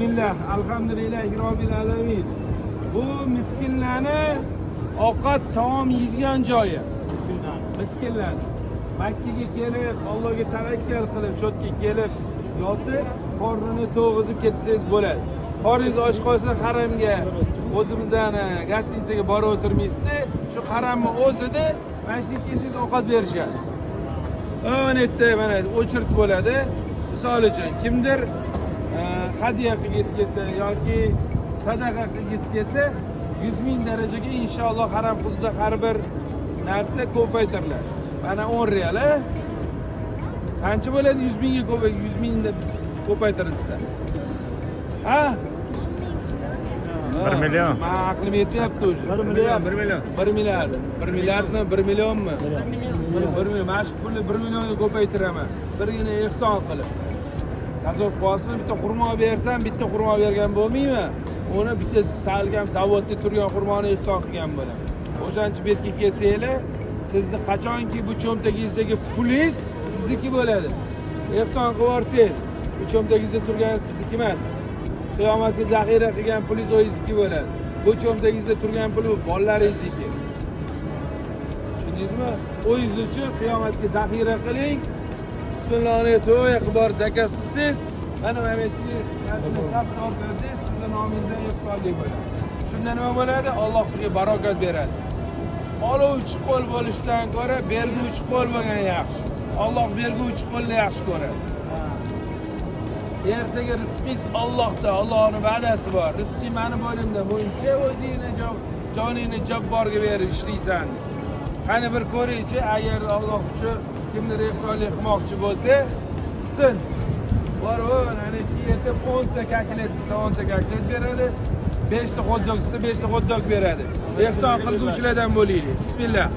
Bismillah, alhamdulillahi robbil alamin. Bu miskinlarni ovqat taom yeydigan joyi. Miskinlar. Makkaga kelib, Allohga tavakkal qilib, cho'tga kelib, yotib, qornini to'g'izib ketsangiz bo'ladi. Qorningiz och qolsa haramga, o'zimizni гостиница ga borib o'tirmaysizda, shu haramni o'zida mana shu kelsangiz ovqat berishadi. Mana yerda mana очередь bo'ladi. Misol uchun kimdir hadya qilgisi kelsa yoki sadaqa qilgisi kelsa, 100 ming darajaga inshaalloh haram hududida har bir narsa ko'paytiriladi. Mana 10 real, a? Qancha bo'ladi 100 mingga ko'pay 100 mingda ko'paytirilsa? Ha? 1 million. Man aqlim yetyapti уже. 1 million, 1 million. 1 milliard. 1 milliardmi, 1 millionmi? 1 million. Mana shu pulni 1 millionga ko'paytiraman. Birgina ehson qilib. Tasavvur qilyapsizmi? Bitta xurmo bersam, bitta xurmo bergan bo'lmayman. Uni bitta salgam zavodda turgan xurmoni ehson qilgan bo'laman. O'shancha bu yerga kelsanglar, sizni qachonki bu cho'ntagingizdagi pulingiz sizniki bo'ladi. Ehson qilib yuborsangiz, bu cho'ntagingizda turgan sizniki emas. Qiyomatga zaxira qilgan pulingiz o'zingizniki bo'ladi. Bu cho'ntagingizda turgan pul bu bolalaringizniki. Tushundingizmi? O'zingiz uchun qiyomatga zaxira qiling. Bismillahni to'y qilib borib заказ qilsangiz, mana bu yerga orqasiz sizni nomingizdan ehsonlik bo'ladi. Shunda nima bo'ladi? Alloh sizga barokat beradi. Oluvchi qo'l bo'lishdan ko'ra berguvchi qo'l bo'lgan yaxshi. Alloh berguvchi qo'lni yaxshi ko'radi. Ertaga rizqingiz Allohda, Allohning va'dasi bor. Rizqi mani bo'ynimda bo'yicha o'zingni joningni jabborga berib ishlaysan. Qani bir ko'ringchi, agar Alloh uchun kimdir ehsonlik qilmoqchi bo'lsa, qilsin. Borib, ana yetib 10 ta котлет desa 10 ta котлет beradi. 5 ta xot-dog desa 5 ta xot-dog beradi. Ehson qilguvchilardan bo'laylik. Bismillah.